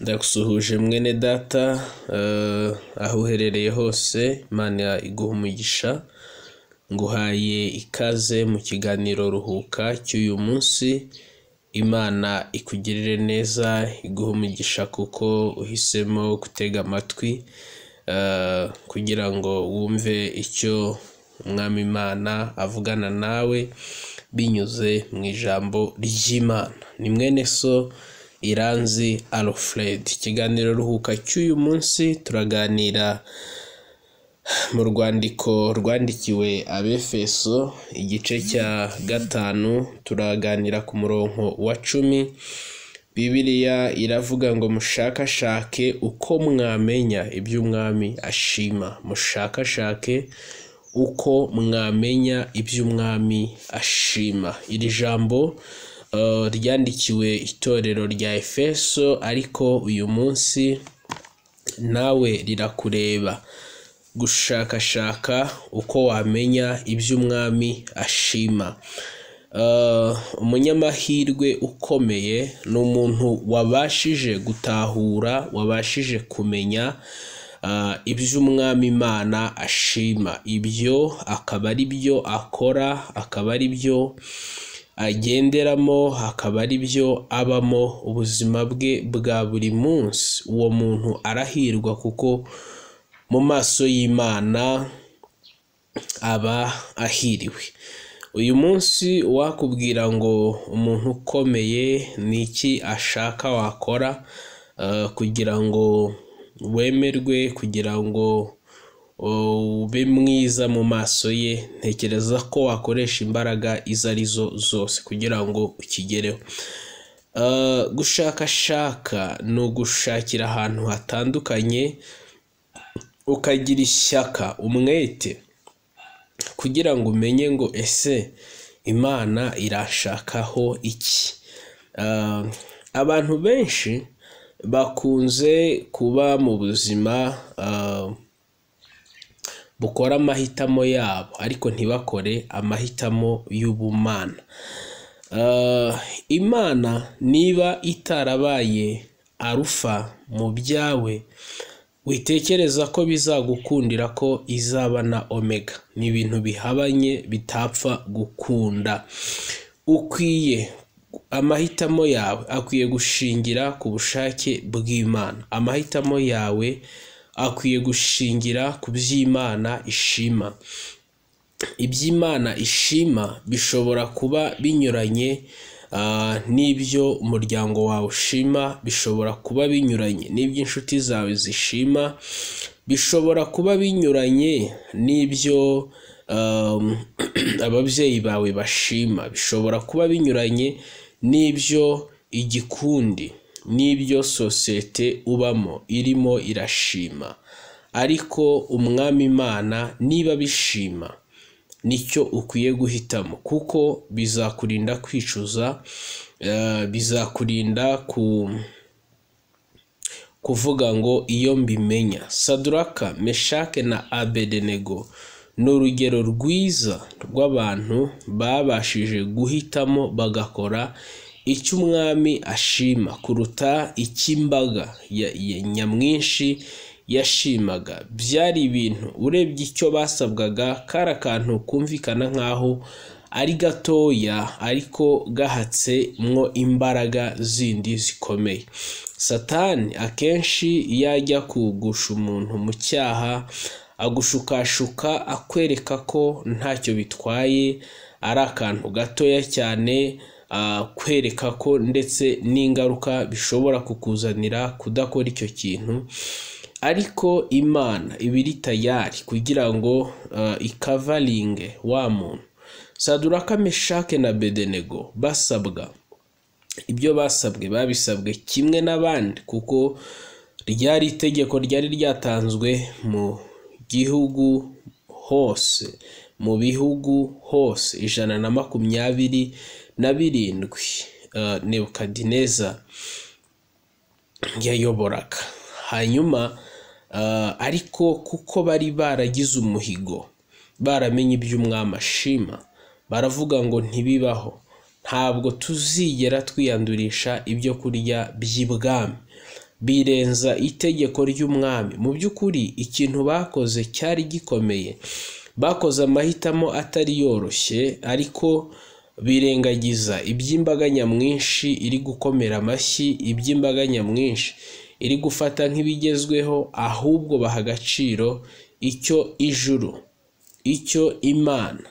Ndagusuhuje mwene data, aho uherereye hose, Imana iguha umugisha. Nguhaye ikaze mu kiganiro Ruhuka cy'uyu munsi. Imana ikugirire neza, iguhe umugisha kuko uhisemo gutega amatwi kugira ngo wumve icyo Umwami Imana avugana nawe binyuze mu ijambo ry'Imana. Ni mwene so Iranzi Alfred. Ikiganiro Ruhuka cy'uyu munsi turaganira mu rwandiko rwandikiwe Abefeso igice cya 5, turaganira ku murongo wa 10. Bibiliya iravuga ngo mushakashake uko mwamenya iby'Umwami ashima. Mushakashake uko mwamenya iby'Umwami ashima. Iri jambo ryandikiwe itorero rya Efeso, ariko uyu munsi nawe rirakureba. Gushakashaka uko wamenya iby'Umwami ashima. Umunyamahirwe ukomeye ni umuntu wabashije gutahura, wabashije kumenya iby'Umwami Imana ashima. Ibyo akaba ari byo akora, akaba ari byo agenderamo, akaba ari byo abamo ubuzima bwe bwa buri munsi. Uwo muntu arahirwa kuko mu maso y'Imana aba ahiriwe. Uyu munsi wakubwira ngo umuntu ukomeye ni iki ashaka wakora kugira ngo wemerwe, kugira ngo ube mwiza mu maso ye, ntekereza ko wakoresha imbaraga izo arizo zose kugira ngo ukigereho. Gushakashaka ni ugushakira ahantu hatandukanye, ukagira ishyaka, umwete, kugira ngo umenye ngo ese Imana irashakaho iki. Abantu benshi bakunze kuba mu buzima bukora amahitamo yabo, ariko ntibakore amahitamo y'ubumana. Imana niba itarabaye arufa mu byawe, witekereza ko bizagukundira ko izaba na omega. Ni ibintu bihabanye bitapfa gukunda. Ukwiye amahitamo yawe akwiye gushingira ku bushake bw'Imana. Amahitamo yawe akwiye gushingira ku by'Imana ishima. Iby'Imana ishima bishobora kuba binyuranye n'ibyo umuryango wawe ushima, bishobora kuba binyuranye n'ibyo inshuti zawe zishima, bishobora kuba binyuranye n'ibyo ababyeyi bawe bashima, bishobora kuba binyuranye n'ibyo igikundi, n'ibyo sosiyete ubamo irimo irashima. Ariko Umwami Imana niba bishima, nicyo ukwiye guhitamo, kuko bizakurinda kwicuza, bizakurinda kuvuga ngo iyo mbimenya. Saduraka, Meshake na Abedenego ni urugero rwiza rw'abantu babashije guhitamo bagakora icyo Umwami ashima kuruta icy'imbaga nyamwinshi yashimaga. Byari ibintu urebye icyo basabwaga, kari akantu kumvikana nk'aho ari gatoya, ariko gahatse mwo imbaraga zindi zikomeye. Satani akenshi iyo ajya kugusha umuntu mu cyaha, agushukashuka akwereka ko ntacyo bitwaye, ari akantu gatoya cyane, kwereka ko ndetse n'ingaruka bishobora kukuzanira kudakora icyo kintu. Ariko Imana iba iri tayari kugira ngo ikavaringe wa muntu. Saduraka, Meshake na Abedenego basabwa ibyo basabwe, babisabwe kimwe n'abandi, kuko ryari itegeko ryari ryatanzwe mu gihugu hose, mu bihugu hose 127 Nebukadineza yayoboraga. Hanyuma ariko kuko bari baragize umuhigo, baramenye iby'Umwami ashima, baravuga ngo ntibibaho, ntabwo tuzigera twiyandurisha ibyo kurya by'ibwami. Birenza itegeko ry'umwami. Mu by'ukuri ikintu bakoze cyari gikomeye. Bakoze amahitamo atari yoroshye, ariko birengagiza iby'imbaga nyamwinshi iri gukomera amashyi, iby'imbaga nyamwinshi iri gufata nk'ibigezweho, ahubwo baha agaciro icyo ijuru, icyo Imana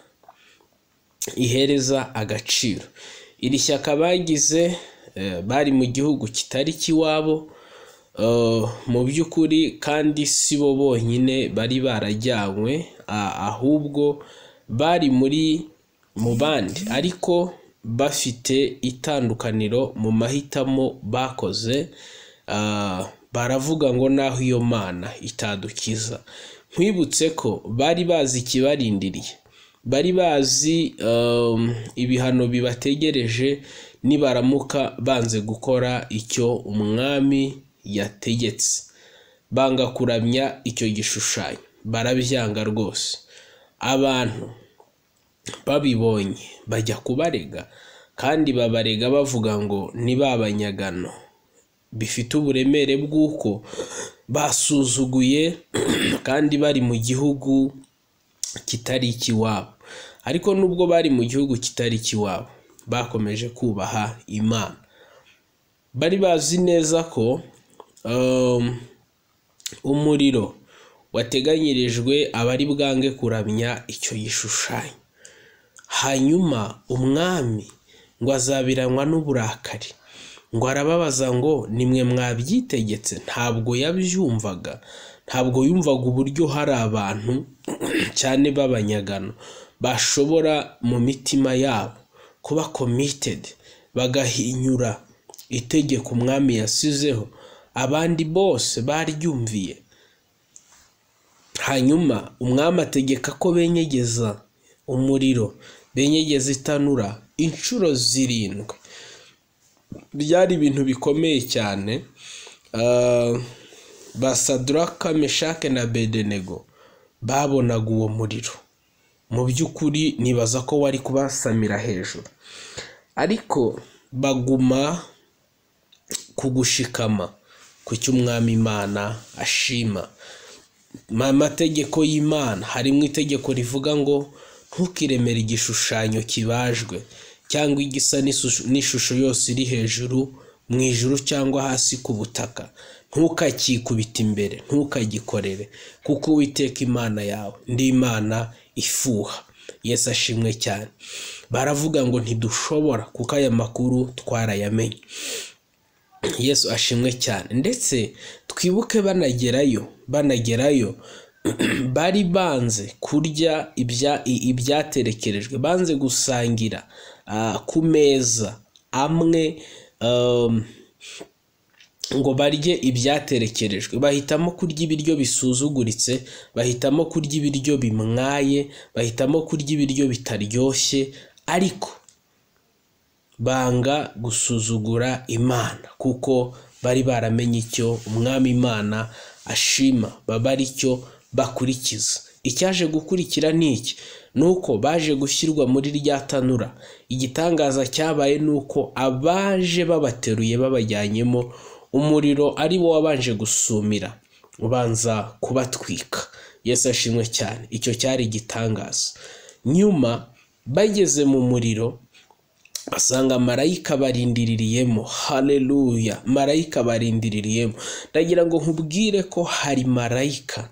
ihereza agaciro. Iri shyaka bagize bari mu gihugu kitari ikiwabo mu by'ukuri, kandi si bo bonyine bari barajyanywe, ahubwo bari muri mu bandi, ariko bafite itandukaniro mu mahitamo bakoze. Baravuga ngo naho iyo Mana itadukiza. Nkwibutse ko bari bazi ikibarindiriye, bari bazi ibihano bibategereje nibaramuka banze gukora icyo umwami yategetse, banga kuramya icyo gishushanyo, barabyanga rwose. Abantu babibonye bajya kubarega, kandi babarega bavuga ngo ni babanyagano, bifite uburemere bw'uko basuzuguye kandi bari mu gihugu kitari ikiwabo. Ariko nubwo bari mu gihugu kitari ikiwabo, bakomeje kubaha Imana. Bari bazi neza ko umuriro wateganyirijwe abari bwange kuramya icyo gishushanyo. Hanyuma umwami ngo azabiranwa n'uburakari, ngo arababaza ngo nimwe mwabyitegetse. Ntabwo yabyumvaga, ntabwo yumvaga uburyo hari abantu cyane b'abanyagano bashobora mu mitima yabo kuba committed, bagahinyura itegeko umwami yasizeho, abandi bose baryumviye. Hanyuma umwami ategeka ko benyegeza umuriro, benyegeza itanura inshuro 7. Byari ibintu bikomeye cyane. Ba Sadraka, Meshake na Abedenego babonaga uwo muriro, mu by'ukuri nibaza ko wari kubasamira hejuru, ariko baguma kugushikama ku cyo umwami Imana ashima. Mu mategeko y'Imana harimo itegeko rivuga ngo ntukiremere igishushanyo kibajwe cyangwa igisa n'ishusho yose iri hejuru mu ijuru cyangwa hasi ku butaka, ntukakikubita imbere, ntukagikorere, kuko Uwiteka Imana yawe ndi Imana ifuha. Yesu ashimwe cyane. Baravuga ngo ntidushobora, kuko aya makuru twarayamenye. Yesu ashimwe cyane. Ndetse twibuke banagerayo bari banze kurya ibyaterekerejwe, banze gusangira ku meza amwe ngo barye ibyaterekerejwe. Bahitamo kurya ibiryo bisuzuguritse, bahitamo kurya ibiryo bimwaye, bahitamo kurya ibiryo bitaryoshye, ariko banga gusuzugura Imana, kuko bari baramenye icyo umwami Imana ashima, baba ari cyo bakurikiza. Icyaje gukurikira ni iki? Nuko baje gushyirwa muri rya tanura. Igitangaza cyabaye nuko abaje babateruye babajyanyemo, umuriro ari wo wabanje gusumira ubanza kubatwika. Yesu ashimwe cyane. Icyo cyari igitangaza. Nyuma bageze mu muriro basanga marayika barindiririyemo. Haleluya, marayika barindiririyemo. Ndagira ngo nkubwire ko hari marayika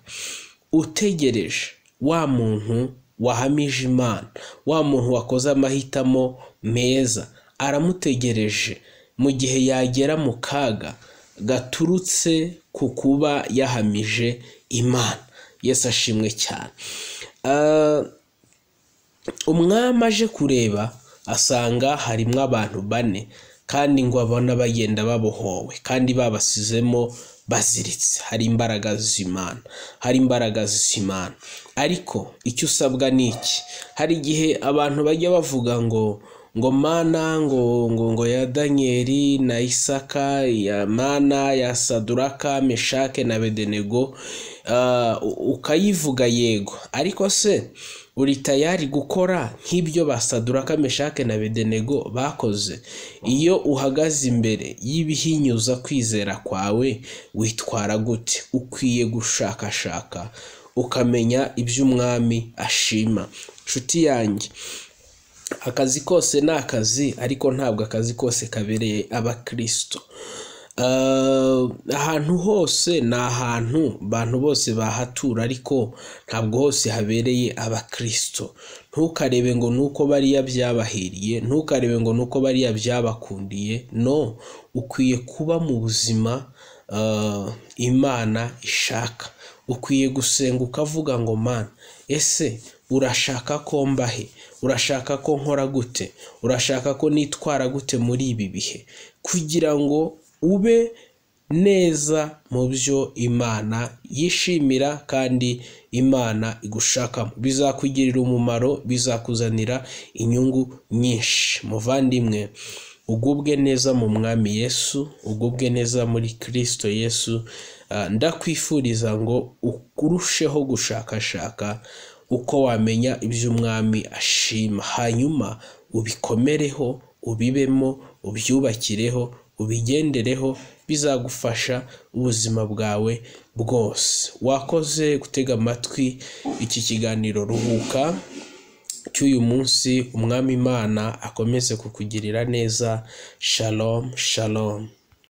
utegereje wa muntu wahamije Imana, wa muntu wakoze amahitamo meza, aramutegereje mu gihe yagera mu kaga gaturutse ku kuba yahamije Imana. Yesu ashimwe cyane. Umwami aje kureba asanga harimo abantu 4, kandi ngo abona bagenda babohowe, kandi babasizemo baziritse. Hari imbaraga z'Imana, hari imbaraga z'Imana. Ariko icyo usabwa ni iki? Hari igihe abantu bajya bavuga ngo ngo mana ngo ngo ngo ya Daniyeli na Isaka, ya mana ya Saduraka, Meshake na Bedenego, ukayivuga yego, ariko se uri tayari gukora nk'ibyo ba Saduraka, Meshake na Bedenego bakoze? Iyo uhagaze imbere y'ibihinyuza kwizera kwawe witwara gute? Ukwiye gushakashaka ukamenya iby'umwami ashima. Nshuti yanjye, akazi kose ni akazi, ariko ntabwo akazi kose kabereye abakristo. Ahantu hose ni ahantu abantu bose bahatura, ariko ntabwo hose habereye abakristo. Ntukarebe ngo nuko bariya byabahiriye, ntukarebe ngo nuko bariya byabakundiye. No, ukwiye kuba mu buzima Imana ishaka. Ukwiye gusenga ukavuga ngo Mana, ese urashaka ko mbahe? Urashaka ko nkora gute? Urashaka ko nitwara gute muri ibi bihe? Kugira ngo ube neza mu byo Imana yishimira kandi Imana igushakamo. Bizakugirira umumaro, bizakuzanira inyungu nyinshi. Muvandimwe, ugubwe neza mu Mwami Yesu, ugubwe neza muri Kristo Yesu. Ndakwifuriza ngo urusheho gushakashaka uko wamenya iby'umwami ashima, hanyuma ubikomereho, ubibemo, ubyubakireho, ubigendereho, bizagufasha ubuzima bwawe bwose. Wakoze gutega amatwi iki kiganiro Ruhuka cy'uyu munsi. Umwami Imana akomeze kukugirira neza. Shalom, shalom.